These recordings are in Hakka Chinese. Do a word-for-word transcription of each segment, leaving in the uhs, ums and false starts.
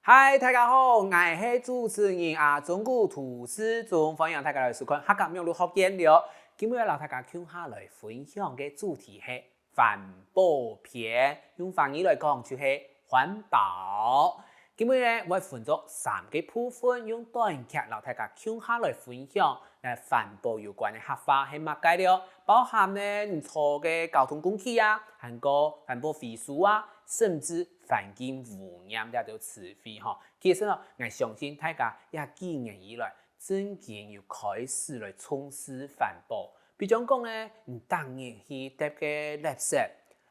嗨，大家好，𠊎係主持人阿忠牯涂士忠，歡迎大家來收看客家網路學院了。今日愛摎大家共下來分享个主題係環保篇，用華語來講就係環保。今日呢，會分做三个部分，用短劇摎大家共下來分享，來環保有關个客話係麼个了，包含呢，你坐个交通工具啊，還過環保回收啊，甚至環境污染這兜詞彙吼。其實哦，𠊎相信大家這幾年以來，正經有開始來重視環保。比將講呢，你逐日去㧒个垃圾，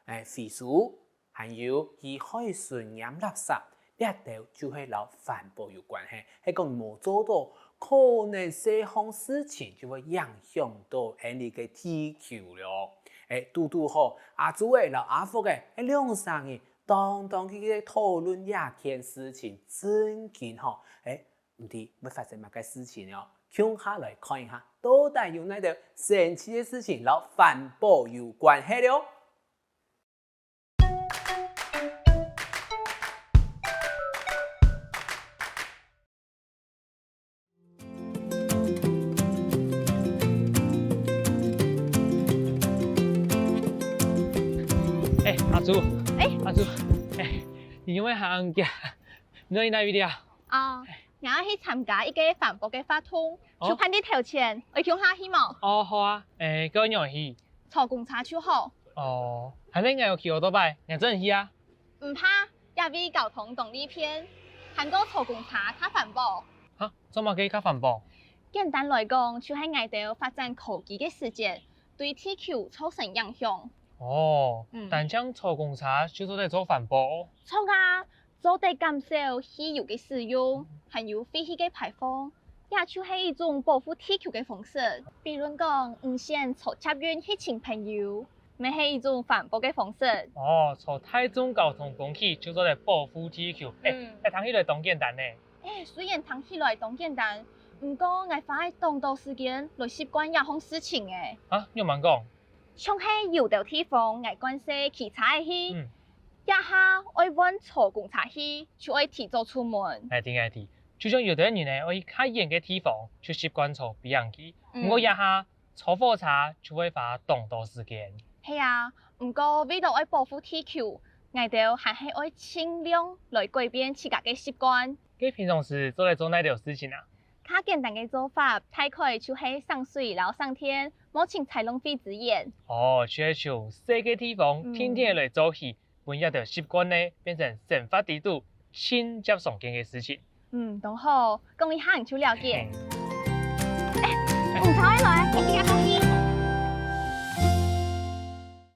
欸，回收，還有去海脣拈垃圾，這兜就係摎環保有關係。係講無做到，可能細項事情就會影響到𠊎俚个地球了。欸，堵堵好，阿朱仔摎阿福仔，欸，兩儕人當當去討論這件事情，正經吼，欸，毋知會發生麼个事情哦。共下來看一下，到底有哪兜神奇个事情摎環保有關係了。 欸，阿朱，欸。阿朱，欸，你仰會行恁遽？你愛去哪位啊？啊，𠊎愛去參加一个環保个活動，哦。就辦在頭前，愛共下去無？哦，好啊，欸，該愛仰去？坐公車就好。哦，恁樣𠊎有騎oo-tóo-bái，𠊎載你去啊。 毋怕，這位交通當利便，還過坐公車較環保。哈，做麼个較環保？簡單來講，就係𠊎兜發展科技个時節，對地球造成影響。哦，嗯。單淨坐公車就做得做環保？著啊，做得減少汽油个使用，還有廢氣个排放。 這就係一種保護地球个方式。比論講，你選坐捷運去尋朋友，乜係一種環保个方式。哦，坐大眾交通工具就做得保護地球。欸，嗯。欸，聽起來當簡單呢。欸，雖然聽起來當簡單，毋過𠊎花當多時間來習慣這項事情欸。啊，仰般講？ 像係有兜地方𠊎慣勢騎車仔去，嗯。這下愛換坐公車去，就愛提早出門。𠊎知，𠊎知。就像有兜人呢，愛去較遠个地方，就習慣坐飛行機。嗯。毋過這下坐火車就會花當多時間。係啊，毋過為著愛保護地球，𠊎兜還係愛盡量來改變自家个習慣。該平常時做得做哪兜事情啊？較簡單个做法，大概就係省水摎省電， 莫清採浪費資源。哦，就係從細个地方，嗯。定定來做起，分這兜習慣呢，變成生活裡肚盡輒常見个事情。嗯，當好，講一下你就了解。嘿。欸，紅茶愛來，欸，